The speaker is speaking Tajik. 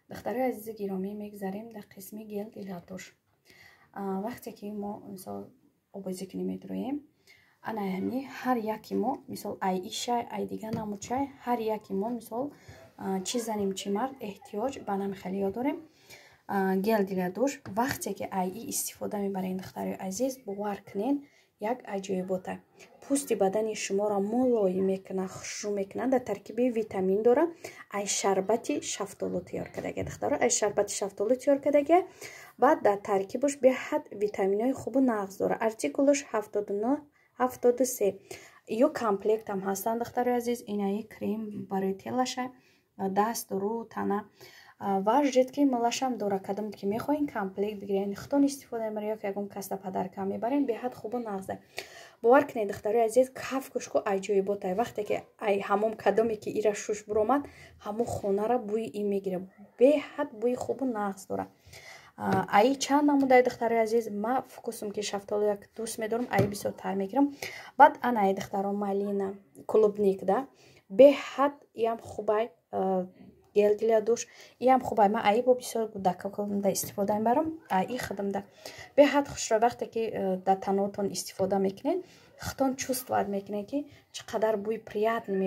Духтарои азизи гиромӣ, мегзарем дар қисми гель для душ. Вақте ки мо, мисол, обозӣ кунӣ медроем, ана ҳами ҳар яки мо, мисол, ай ишай, ай дига намудчай, ҳар яки мо, мисол, чӣ занем, чӣ мард, эҳтиёҷ ба намихелиё дорем. Гель для душ, вақте ки ай и истифода мебарем, духтарои азиз, бовар кунед, як аҷоибота. Пӯсти бадани шуморо мулоим мекунад, хушрӯ мекунад. Дар таркиби витамин дора. Ай шарбати шафтолу тайёр кардагия, духтаро, ай шарбати шафтолу тайёр кардагия. Баъд дар таркибаш беҳад витаминҳои хубу нағз дора. Артикулаш 7973. Ё комплектам ҳастанд, духтарои азиз. Инаи крем барои телаша, даст, рӯ, тана ва жидкий мылашам дора. Кадом ки мехоҳем, комплект бигирем, худтон истифода мебарем ё ки ягон касда подарка мебарем, беҳад хубу нағзе. Бовар кунед, духтарои азиз, кафкушку аҷоиботай. Вақте ки ай ҳамом кадоме ки ира шуш буромад, ҳамон хонара бӯи ин мегирад. Беҳад бӯи хубу нағз дора. Аи чанд намудаи, духтарои азиз. Ма вкусум ки шафтолу як дӯст медорам, аи бисёртар мегирам. Баъд анаи, духтаро, малина, клубника да беҳад иам хубай. Гель для душ иам хубай. Ман аи бо бисёр гудакакда истифода мебарам. Аи худамда беҳад хушро. Вақте ки дар танотон истифода мекунед, худтон чувствовать мекунед, ки чӣ қадар бӯи приятный.